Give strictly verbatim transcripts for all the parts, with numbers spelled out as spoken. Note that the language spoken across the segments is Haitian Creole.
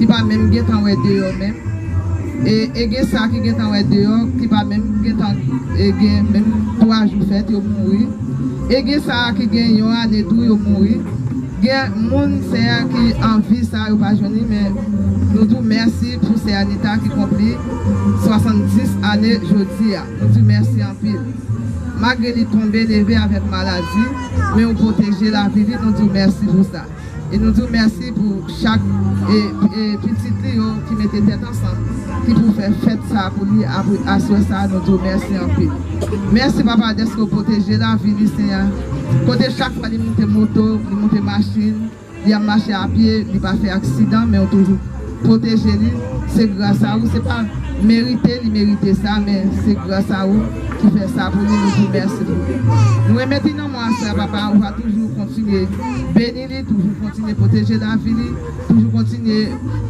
ki pa menm gentan wè deyò menm. E, e gen sa ki gentan wè deyò, ki pa menm gentan, e, gen menm twa jou fèt, yo mouri. E gen sa ki gen yon ane tou, yo mouri. Gen moun, Senyè, ki anvi sa, yo pa jwenn li, men nou di w mèsi pou Sè Anita ki konpli swasanndis ane jodi a. Nou di w mèsi anpil. Malgre li tonbe, leve avèk maladi, men ou pwoteje lavi li, nou di w mèsi pou sa. E nou di w mèsi pou chak, e, e pitit li yo ki mete tèt ansanm, ki pou fè fèt sa pou li apre, aswè sa, nou di w mèsi anpil. Mèsi, Papa, dèske w pwoteje lavi li, Senyè. Kote chak fwa li moute moto, li moute machin, li ap mache a pye, li pa fè aksidan, men w toujou pwoteje li. Se gras a ou, se pa merite li merite sa, men se gras a ou ki fè sa pou li, nou di w mèsi pou li. Nou remèt li nan men w aswè a, Papa, ou va toujou kontinye beni li, toujou kontinye pwoteje lavi li, toujou kontinye,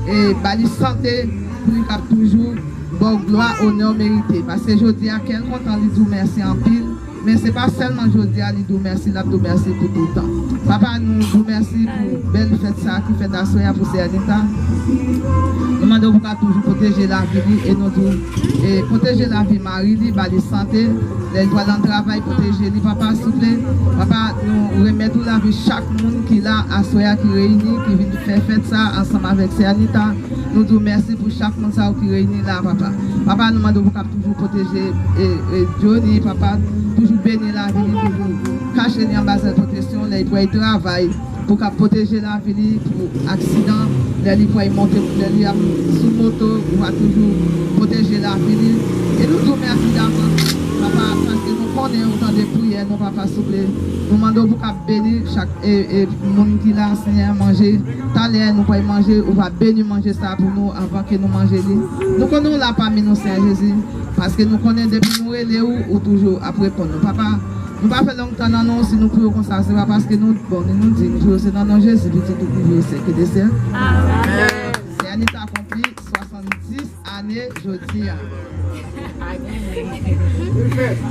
e, ba li sante pou li kab toujou ba w glwa, onè w merite. Paske jodi a, kè l kontan, li di w mèsi anpil. Men se pa sèlman jodi a li di w mèsi, l ap di w mèsi pou tout tan. Papa, nou di w mèsi pou bèl fèt sa a ki fèt aswè a pou Sè Anita. Nou mande w pou ka toujou pwoteje lavi li e nou di w, e, pwoteje lavi mari li, ba li sante. Lè l pral nan travay, pwoteje li, Papa, souple. Papa, nou remèt ou lavi chak moun ki la aswè a, ki reyini, ki vin fè fèt sa a ansanm avèk Sè Anita. Nou di w mèsi pou chak moun sa yo ki reyini la, Papa. Papa, nou mande w pou ka toujou pwoteje, e, e, Johnny, Papa, toujou beni lavi li, toujou kache li anba zèl pwoteksyon, lè li pral travay, pou ka pwoteje lavi li, pou aksidan, lè li pral monte, lè li ap sou moto, ou va toujou pwoteje lavi li. E nou di w mèsi davans, Papa, paske nou konnen ou tande priyè nou, Papa, souple. Nou mande w pou ka beni chak, e, e, moun ki la, Senyè, manje. Talè, nou pral manje, ou va beni manje sa pou nou anvan ke nou manje li. Nou konnen w la pami nou, Senyè Jezi, paske nou konnen depi nou rele ou, ou toujou ap reponn nou. Papa, nou pa fè long tan nan non, si nou priye w konsa, se pa paske nou, bon, nou, nou di, nou priye w, se nan non Jezi, pitit ou ki viv syèk e de syèk. Amèn. Sè Anita akonpli swasanndis ane jodi a.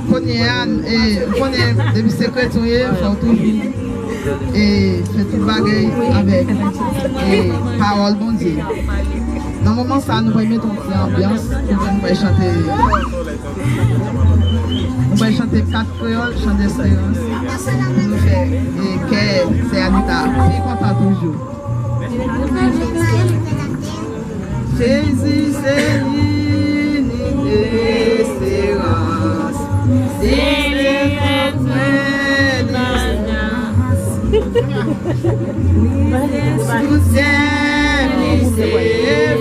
Kounye a, e, ou konnen, depi se kretyen w ye, fò w toujou, e, fè tout bagay avèk, e, pawòl Bondye. Nan moman sa, nou pral mete yon ti anbyans, kote nou pral chante, nou pral chante kat kreyòl, chan desperans, pou nou fè, e, kè Sè Anita pi kontan toujou. Jezi se linite, esperans, se lespwa, esperans. Soutyen li se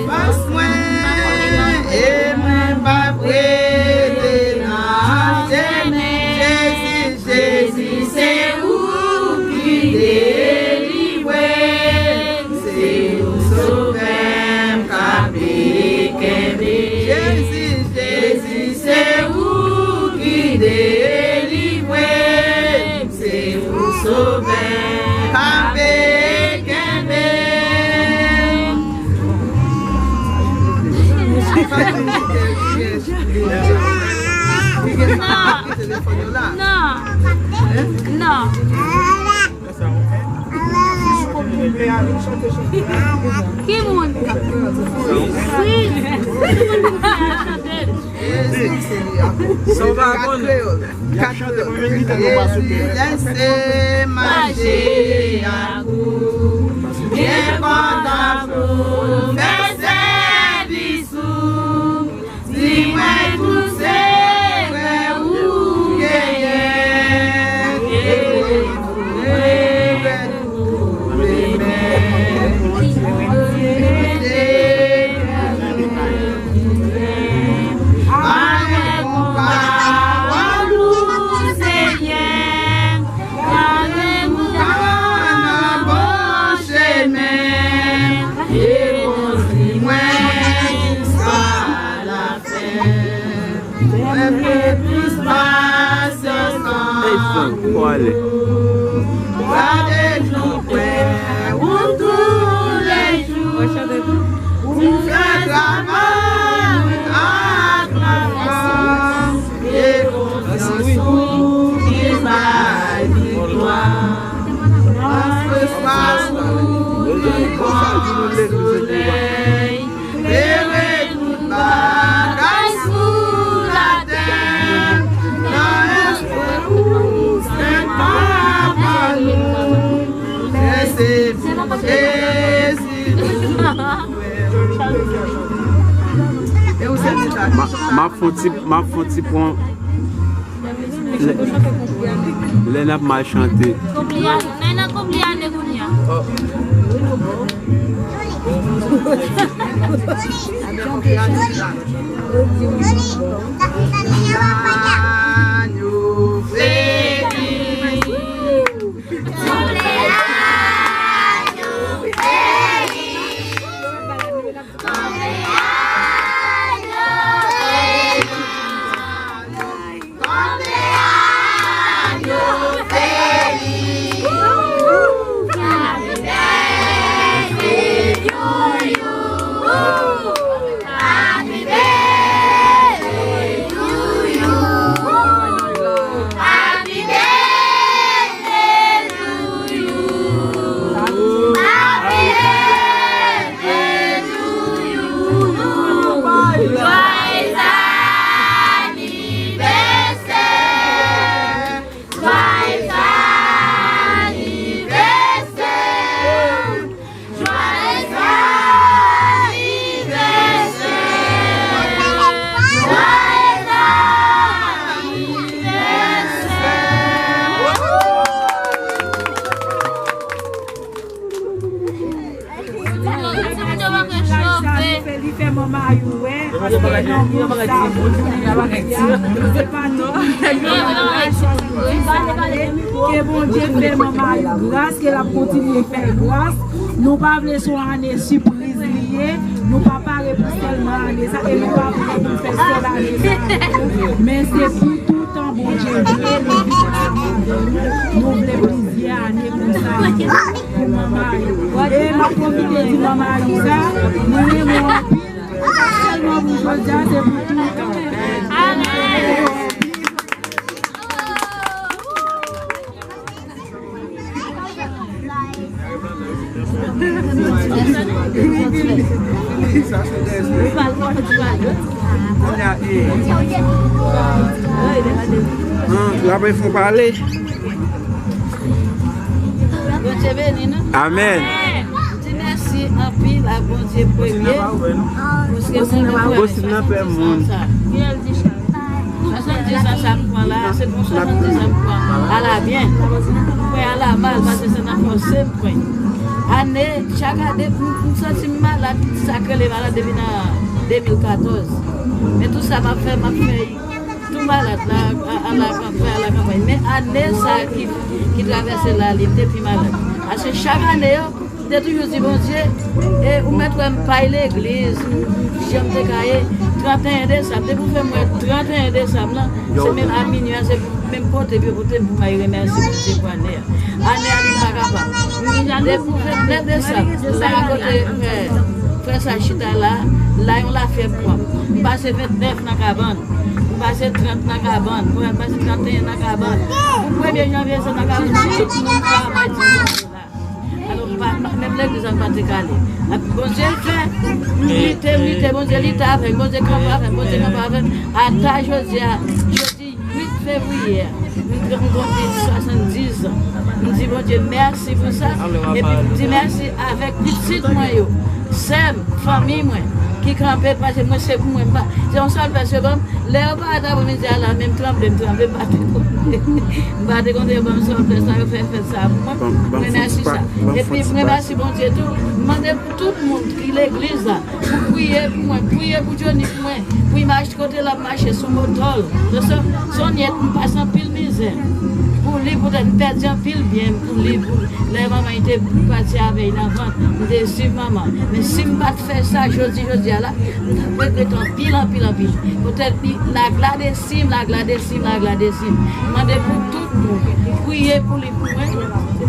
fòs mwen, e mwen p ap rete nan chemen. Jezi, Jezi, se ou ki delivre m, se ou sovè m kape kenbe. Jezi, Jezi, se ou ki delivre m, se ou sovè m kape kenbe. Non. Non. Non. Ki moun? Wi. Ki moun ki fè chante? Sa w pa konn? Jezi, lèse mache ak ou. Byen kontan pou fè sèvis ou. Di mwen tout sekrè ou genyen, e pou mwen rete ou renmen. Pale pou pawòl ou, Senyè. Gade m ka nan bon chemen, e kondui mwen jiska lafen. Mwen vle plis pasyans nan ou. Gade nou prè ou toulejou. Ou fè travay ou ak lafwa. E konfyans ou ki bay viktwa. Paske pa ou, Solèy klere tout bagay sou latè, nan espwa ou se papa nou, men se pou Jezi nou kwè. E ou se ti tati. M ap fon ti, m ap fon ti pon. Lè, lè n ap mal chante. Konpliyannen, nan konpliyannen kounye a. Li fè manman yo wè, paske nan mond sa, se pa nou. Ke Bondye fè manman yo gras, ke l ap kontinye fè gras. Nou pa vle se yon ane sipriz li ye. Nou pa pare pou sèlman ane sa, e nou pa vle pou fè sèl ane sa. Men se pou toutan Bondye vle, nou vin ansanm avè nou. Nou vle plizyè ane konsa pou manman yo. E m ap pwofite di manman yo sa, mwen renmen w anpil. E pa sèlman pou jodi a, se pou toutan. Amen. Kounye a, e, an, la pe fon pale. Bondye beni nou. Amèn. Di mèsi anpil a Bondye premye. Paske Bondye nan pè moun. Swasanndiz an sa m pran la, se pou swasanndiz an m pran. Ala byen. M pran ala mal, paske se nan fòse m pran. Ane, chak ane, m, m santi m malad, sa k rele malad depi nan de mil katòz. Men tout sa m ap fè, m ap fè tou malad la, a, ala kanpay, ala kanpay. Men ane sa ki, ki travèse la, li m te pi malad. Paske chak ane yo, m te toujou di Bondye, e ou mèt wè m pa al legliz, m, m, jan m te ka ye, trannteyen desanm, depi w fè m wè trannteyen desanm lan, se menm a minui an, se menm pote m yo pote m pou m al remèsye Bondye pou ane a. Ane a li pa kapab. Depi vennèf desanm, la kote frè, frè sa chita la, la yon lafyèv pran m. M pase vennèf nan kabann, m pase trant nan kabann, m pase trannteyen nan kabann. Pou premye janvye se nan kabann, tout moun pa mwen di Bondye la. Alò, m pa, m pa, menm legliz la m pa te ka ale. Bondye fè, m lite, m lite, Bondye lite avè m, Bondye kanpe avè m, Bondye kanpe avè m. Ata jodi a, jodi uit fevriye a, m, m konte swasanndiz an. M di Bondye mèsi pou sa. Epi m di mèsi avèk pitit mwen yo, sè m, fanmi mwen, ki kanpe, paske mwen se pou mwen, m pa, se yon sèl vès yo ban m. Lè yo parèt aprèmidi a la, menm tranble, m tranble, m pa te konte. M pa te konte yo ban m sèl vès sa, yo fè fèt sa pou mwen. M remèsi sa. Epi m remèsi Bondye tou. M mande pou tout moun ki legliz la, pou priye pou mwen, priye pou Johnny pou mwen, pou l mache kote l ap mache sou motò l. Se, se, se yon nèg m pase anpil mizè pou li, poutèt m pèdi anpil byen pou li, pou lè manman li te pati avè l nan vant, m te swiv manman. Men si m pa t fè sa jodi, jodi a la, m t ap regrete anpil, anpil, anpil. Poutèt li, laglade si m, laglade si m, laglade si m. M mande pou tout moun, priye pou li pou mwen.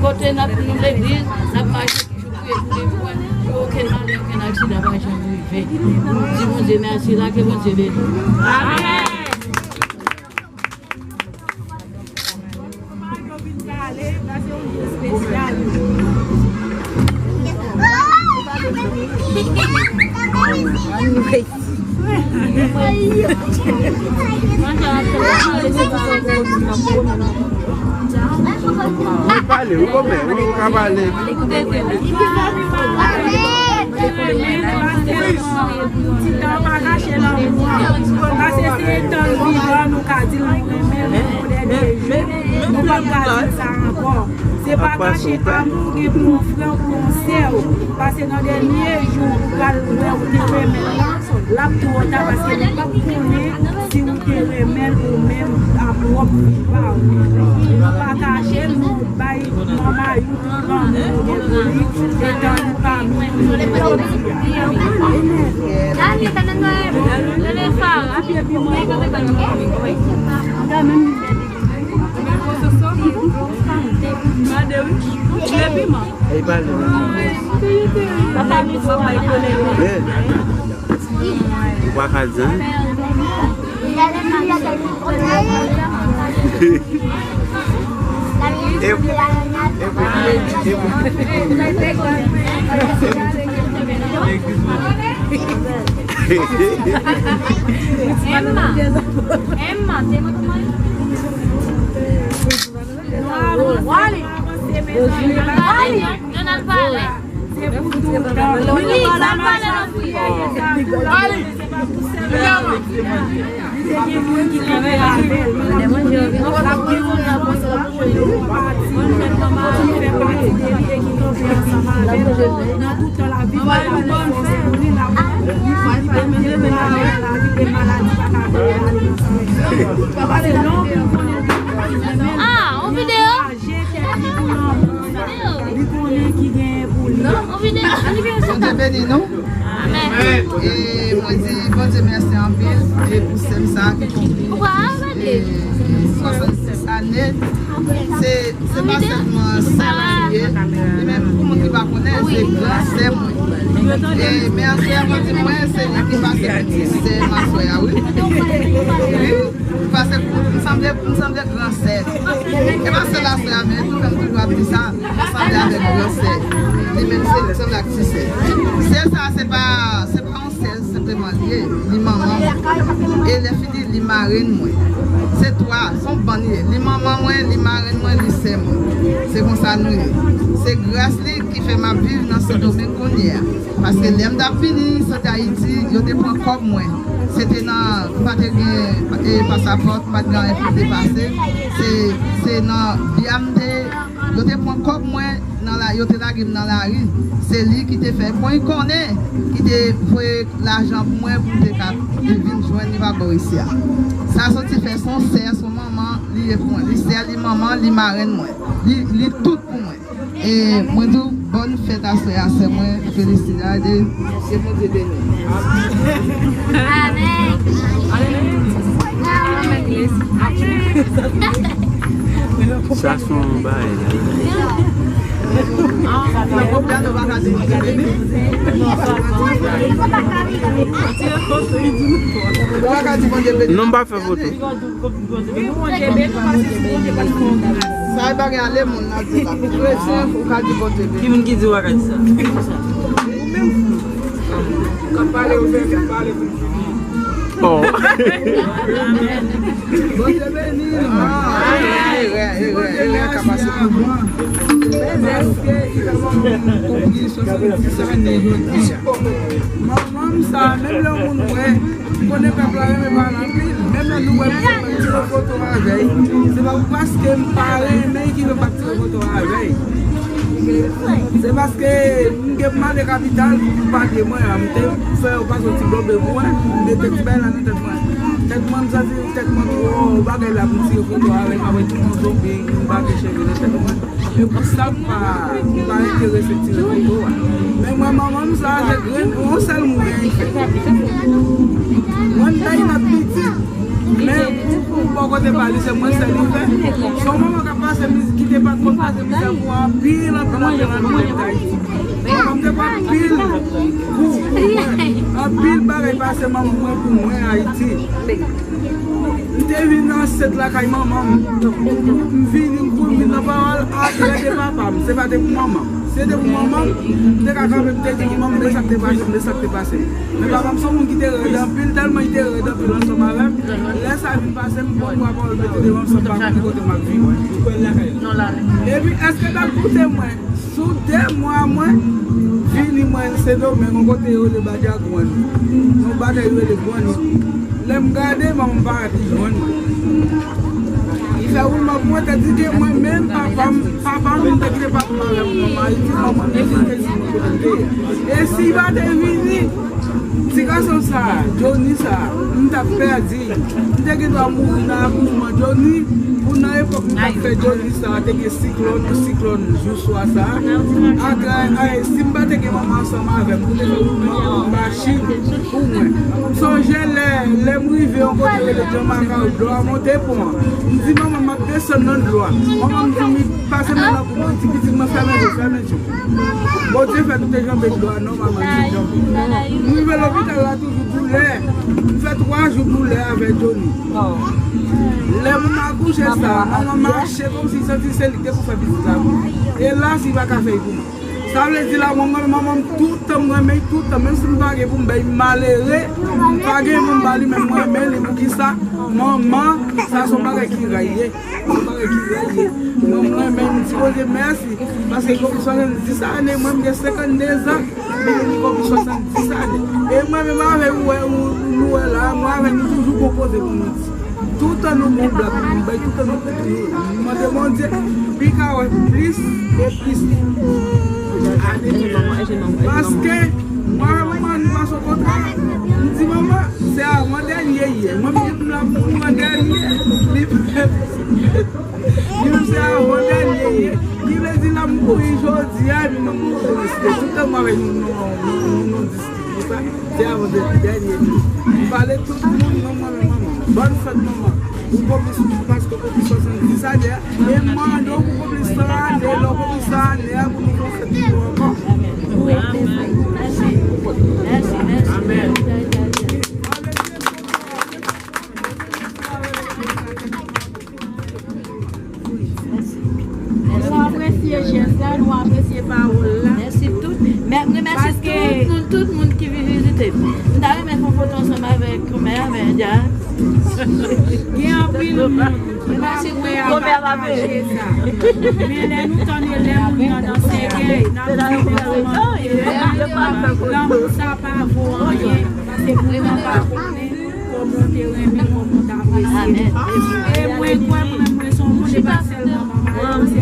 Kote n ap, nou legliz, n ap mache. Toujou priye pou li pou mwen, pou okenn malè, okenn aksidan pa janm rive. Nou di Bondye mèsi la, ke Bondye beni. Amèn. Yo vin pale, sa se yon jou espesyal. Ou pale, ou konmen, ou ka pale. Ti tan pa kache lanmou an. Pase se tan l vivan, nou ka di l nou renmen l pou dènye jou. Nou p ap ka di sa ankò. Se pa kache amou w gen pou yon frè w, pou yon sè w. Pase nan dènye jou, ou pral wè ou te renmen l lan, l ap twò ta, paske nou p ap konnen si ou te renmen l ou menm a pwòp vi pa w. Nou pa kache l, nou bay manman yo tout lanmou nou gen pou li, etan li pami nou jodi a. Ey, pale. Ou pa ka di anyen. E, e, e, Emma, Emma, te mwen kòman? Wale. Wale. Donald pale. Vini, sa pale nan fwi. Wale. Ah, on videyo? Li konnen ki genyen pou li. Bondye beni nou. Amèn. E mwen di Bondye mèsi anpil e pou sè m sa ki konpli e swasannsis ane. Se, se pa sèlman sè m li ye, li menm pou moun ki pa konnen, se gran sè mwen. E men aswè a mwen di mwen se li ki pase pou ti sè m aswè a, wi. Wi. Pase pou m sanble, pou m sanble gran sè. E pa sèl aswè a, men tou fè m toujou ap di sa, m sanble avèk gran sè. Li menm se li sanble ak ti sè. Sè sa, se pa, se pa yon sè senpleman li ye, li manman mwen. E lè fini, li marenn mwen. Se twa, se yon bann li ye. Li manman mwen, li marenn mwen, li sè mwen. Se konsa nou ye. Se gras li ki fè m ap viv nan Sendomeng kounye a. Paske lè m t ap vini soti Ayiti, yo te pran kòb mwen. Se te nan, m pa te gen, e, pasapò, m pa t gen anyen pou m te pase. Se, se nan bya m te, yo te pran kòb mwen, nan la, yo te lage m nan lari. Se li ki te fè, bon, li konnen, ki te voye lajan pou mwen, pou m te ka vin jwenn li pa bò isi a. Sa soti fè, se yon sè, se yon manman, li ye pou mwen. Li sè, li manman, li marenn mwen. Li, li tout pou mwen. E mwen di w bòn fèt aswè a, sè mwen, felisidade. Ke Bondye beni w. Amèn. Sa se yon bagay la. Non, m pa fè foto. Wi, Bondye beni w, paske si Bondye pa t fè w gras. Sa e bagay a lemonn nan di la. Kretyen, ou ka di Bondye beni. Ki moun ki di w pa ka di sa? Ou menm. K ap pale, ou fè vin pale pou fini. Oh. Bondye beni nou. Ah, erè, erè, erè ka pase pou nou. Paske li fè manman m konpli swasanndis ane jodi a. Manman m sa, menm lè moun wè, m konnen pèp la renmen pale anpil. Menm lè nou wè m fè m tire foto avè l, se pa paske m pa renmen ki fè m pa t tire foto avè l. Se paske m gen pou m ale kapital pou m pa de mwen, m te fè yo pase yon ti bò bebou, m mete ti bagay la nan tèt mwen. Tèt mwen, m santi tèt mwen twò bagay la pou m tire foto avè l, m ap ret tou yon zonbi, m pa gen cheve nan tèt mwen. E pou sa m pa, m pa enterese tire foto a. Men mwen, manman m sa, se grenn, yon sèl moun li fè. Mwen, m ta gen lòt pitit, men pou, pou bò kote pa li, se mwen sèl li fè. Se yon manman k ap pase miz-, ki te pa t konn pase mizè pou anpil, anpil, anpil, anpil lèt Ayiti. Manman m te pran anpil kou pou mwen. Anpil bagay pase manman mwen pou mwen Ayiti. M te vin ansent lakay manman m. M vini, m kouri vin nan pawòl, a, se pa de papa m, se pa de pou manman m. Se te pou manman m, m te ka kanpe, m te di manman m, men sa k te pase, men sa k te pase. Men papa m se yon moun ki te rèd anpil, tèlman li te rèd anpil ansanm avè m. Lè sa vin pase, m pran pawòl mete devan m san pa konn ki kote m ap viv. Epi, èske t ap koute mwen? Sou de mwa mwen vini mwen Sendomeng, yon kote yo rele Badjagwàn. Yon bagay yo rele Gwannit. Lè m gade, manman m pa t jwenn mwen. Li fè woulman pou mwen, tandike mwen menm, papa m, papa m, m te kite papa m avè manman m, li di manman m, li te di mwen kote m te ye. E si li pa te vini, ti gason sa a, Johnny sa a, m t ap pèdi. M te gen dwa mouri nan akouchman Johnny, pou nan epòk m t ap fè Johnny sa a, te gen siklòn, siklòn jou swa sa a. Ak, eh, eh, si m pa te gen manman ansanm avè m, pou te fè woulman pou machin pou mwen. M sonje lè, lè m rive yon kote rele Jan Makawou, dlo a monte pon an. M di manman m ap desann nan dlo a. Manman m di m pase men nan kou mwen, di pitit mwen fèmen je w, fèmen je w. Bondye fè nou te janbe dlo a nòmalman, nou te janbe. M rive lopital la toujou doulè. M fè twa jou doulè avè Johnny. Lè m akouche sa, manman mache kòmsi santi se li ki te pou fè pitit la pou mwen. Elas, li pa ka fè l pou mwen. Sa vle di la, mwen, mwen, manman m, tout tan, mwen renmen l tout tan, menm si m pa gen pou m bay, m malere, m pa gen pou m ba li, men mwen renmen li. Poukisa? Manman, sa se yon bagay ki ray ye. Se yon bagay ki ray ye. Mwen, mwen renmen l, m di Bondye mèsi, paske konbyen swasanndis ane, mwen, m gen senkannde zan, men li konbyen swasanndis ane. E mwen menm avè w, ou wè, ou, nou wè la, mwen avè l, nou toujou gon koze pou nou di. Toutan nou gon blag pou nou bay, toutan nou, nou mande Bondye pou l ka wè plis e plis ane. Paske mwen avè manman nou pase yon kontra, m di manman, se avan dènye ye. Mwen menm la pou mwen dènye. Li, li menm se avan dènye ye. Ki vle di la m kouri jodi a, epi manman m kouri. Toutan mwen avè nou, nou, nou, nou, nou, nou, Konsa, se avan dènye jou. M pale tout moun, non, mwen menm manman. Bòn fèt manman. Ou konplis, paske w konplis swasanndis ane a. E m mande w pou konplis san ane, lè w konplis san ane a, pou nou fè fèt pou ou ankò. Amèn. Mèsi, mèsi. Amèn. Nou apresye jès la, nou apresye pawòl la. Mèsi tout. Mè-, m remèsye tout moun, tout moun ki vin vizite m. M ta renmen fè yon foto ansanm avèk kòmè a, men dja. Gen anpil moun ki pa kwè a pa mache sa. Men lè nou tann lè moun nan nan sèkèy, n ap di men kòman lanmou sa pa vo anyen. Pase moun nan pa konnen kòman w te renmen, kòman w t apresye. E mwen kwè mwen menm mwen se yon moun, e pa sèlman manman, se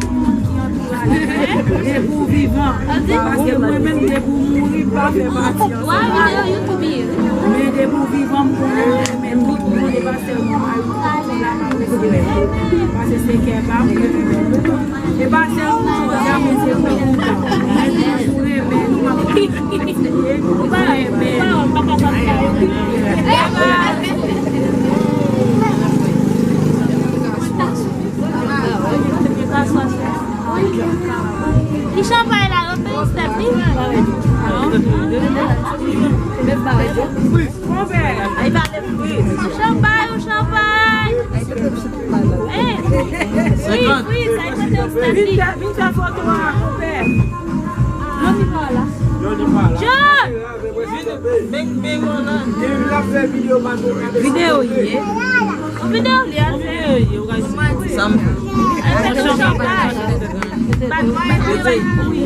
tout moun ki antouraj mwen, depi w vivan. Pase mwen menm depi w mouri, m pa fè pati ansanm avè w. Men depi w vivan, m konnen w renmen tout moun, e pa sèlman mari w, tout moun la m apresye w. Pase se kè pa m, mwen renmen w. E pa sèl pou jodi a, men se pou tout tan. Mwen toujou renmen nou, m ap kontinye renmen nou. Ki chanpay la, yo peye stèp li? Chanpay, yon chanpay! Hein? Wi, wi, sa e kote w stati. Vin fè, vin fè foto a, konpè. Johnny pa la. Johnny pa la. John! Men, men, men, men. Videyo ye. Yon videyo li a fè. Yon videyo ye, ou ka di. Sa m. Al fè chanpay. Bat mwen, mwen, mwen.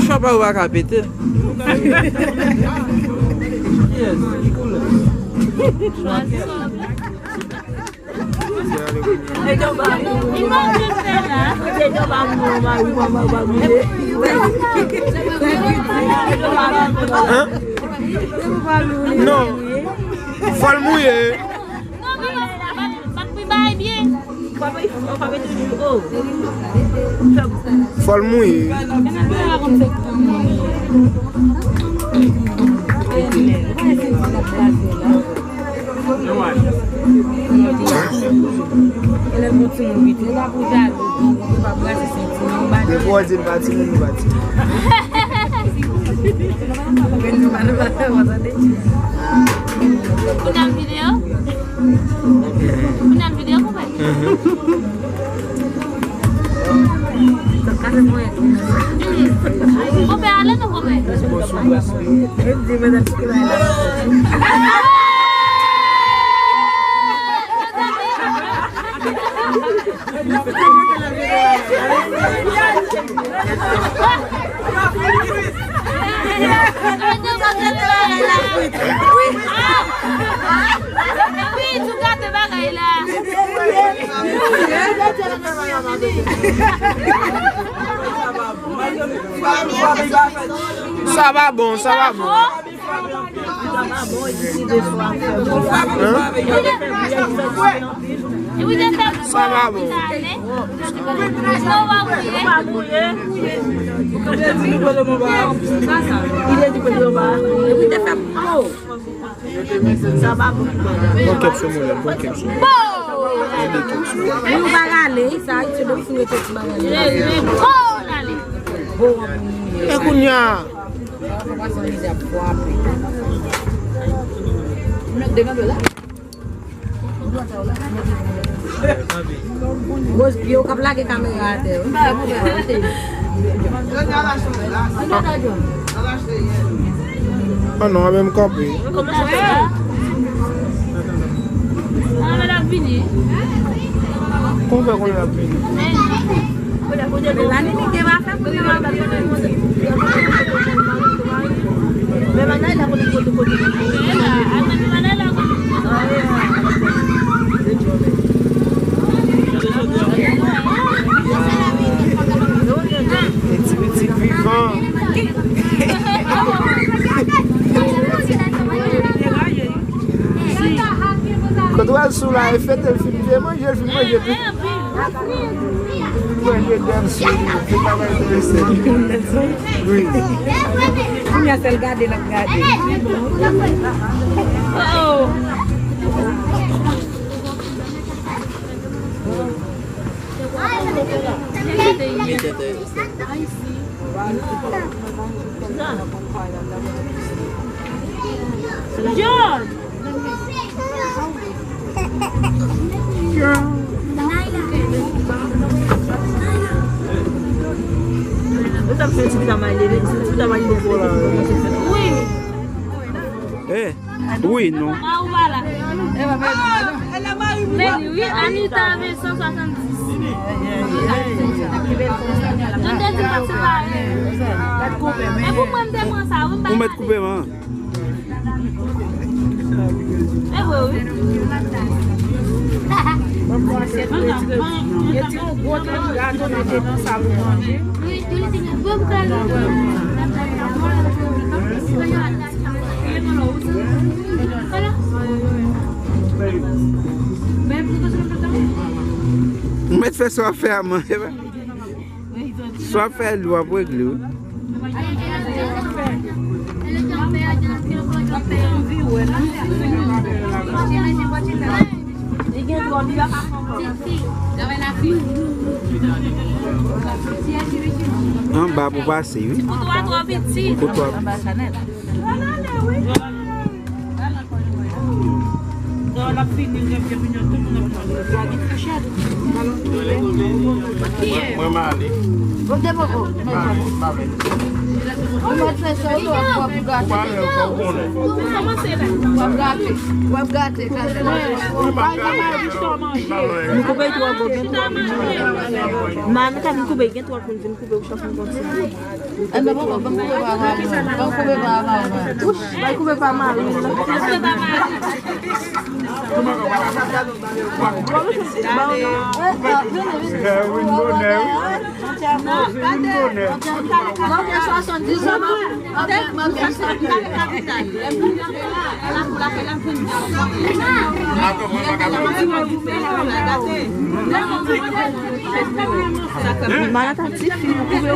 Chanpay ou pa ka pete. Yes, ki koulè? Li pa vle fè la. Hein? Non. Fò l mouye. Non, men bat, bat, bat pou bay byen. Fò l mouye. Depi w di l pa timoun, li pa timoun. Ou nan videyo? Ou nan videyo, konpè? Mhm. Konpè, ale non, konpè. Bon, sou plas li. Sa va bon, sa va bon. Sa va bon. Bon kèp sou mwen, bon kèp sou mwen. Bon! Ou pa rale, sa, se bon, fin rete ti bagay. Bon, bon, bon. E kounye a? Rose, pye w k ap lage kamera atè, wi. Ah non, a menm kanpe. Kòman fè konnen l ap vini? Ti pitit vivan. Kote w al sou la, e fete l fin vye manje, l fin manje pi. Manje dèm sou li, se pa bay tèlesèl. Wi. Kounye a, sèl gade l ap gade. Oh. John! Wi. Eh, wi, non. Meni, wi, Anita ave san swasanndis. Mwen te di m ap separe. E pou mwen, m te pran sa, wi, m pa. Ou mèt koupe m, an. E vre, wi. Mete yon gwo tranch gato, mete nan sal ou manje. Ou mèt fè sa w ap fè a, man. Sa w ap fè a, li w ap regle, wi. Anba pou pase, wi. Koutwa twò piti. Koutwa piti. Mwen male. Ou mèt fè sa w lè w ap gate. W ap gate. W ap gate. Mwen male. Nou koupe twò gwo gen twò moun. Mami, nou koupe gen twò moun vin koupe ou chòf nou konsa. Ann, ban m koupe pa mari. Ban m koupe pa mari. Ban m koupe pa mari. Wouch, bay koupe pa mari. Vin bonè, wi. Vin bonè.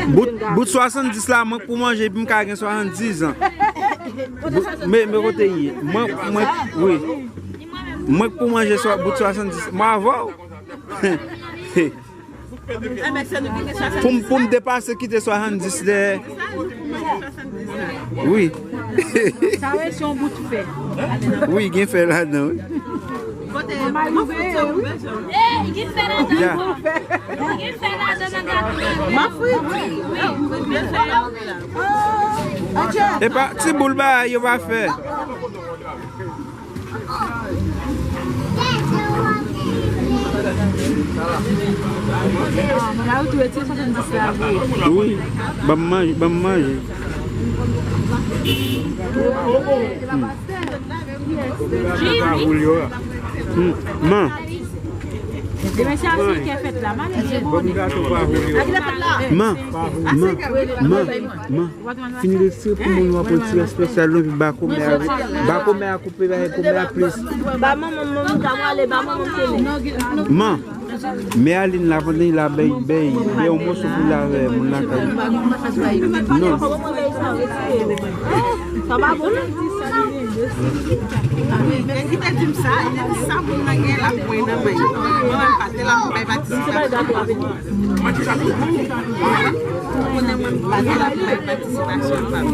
Bout, bout swasanndis la, mwen k pou manje, epi m ka gen swasanndis an. Bout, men, men kote l ye? Mwen, mwen, wi. Mwen k pou manje swa, bout swasanndis. Mwen avè w. Pou m, pou m depase kite swasanndis dèyè. Wi. Sa wè, se yon bout fè. Wi, gen fè ladan, wi. Kote, mwen fout se ou bezwen. Ey, gen fè ladan. Ya. Gen fè ladan nan gato a. Mwen fout. Wi, wi, gen fè ladan. Epa ti boul bagay yo pa fè. Wi, ban m manje, ban m manje. Hmm. Hmm. Man. Demen se Afriken fèt la, man. Man, man, man, man. Fini retire pou moun yo ap retire espesyal nou epi ba kòmè a, ba kòmè a koupe, ba kòmè a plis. Ba manman m, manman m ta prale, ba manman m tele. Man, men Aline la pandan l la bèy, bèy, bèy yon moso pou l avè moun lakay. Non. Sa pa bon non. Men ki te di m sa, li te di sa moun nan gen l ap pran nan men. Mwen menm pa te la pou bay patisipasyon. Konnen mwen m pa te la pou bay patisipasyon pa m.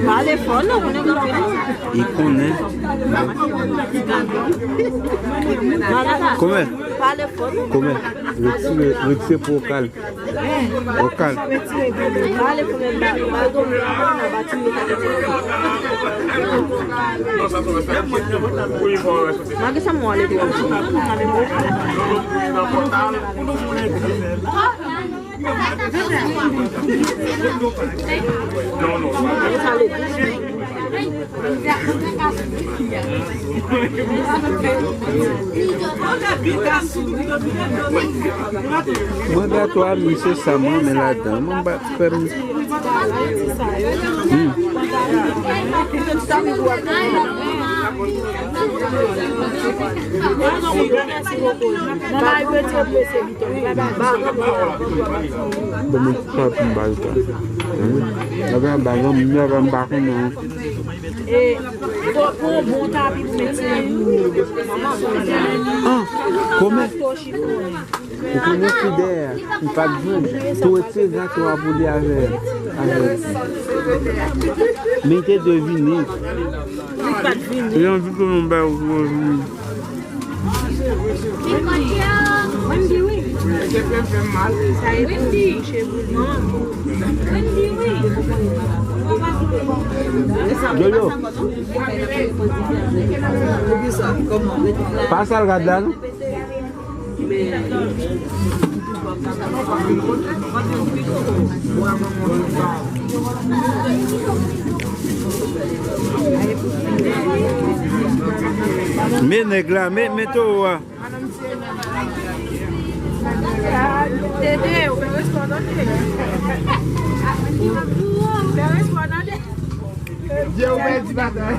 Pale fò non, konnen gen anpil moun. Li konnen. Kòmè? Pale fò non. Kòmè? Retire, retire pou Okal. Okal. Mwen gato a, misye sa mwen men ladan. Mwen pa fè m. Hmm. Bon, mwen pa pou m ba l sa. Hmm. Lè gen bagay, mwen pa konnen. E, pou, pou yon bon tapi pou mete nan bouyon. Ah, kòmè? Ou konnen ki dèyè, m pa t jwenn. Tou retire gato a pou li avè, avè. Men te devine. Li pa t vini. Li anvi ke nou bay ou pou vini. Wendy, wi. Wendy. Wendy, wi. Jojo. Pa sa l gad la, non? Men nèg la, men, men towo a. Dede, ou fè respè w tande. Ou fè respè w tande. Dye ou pèdi batay.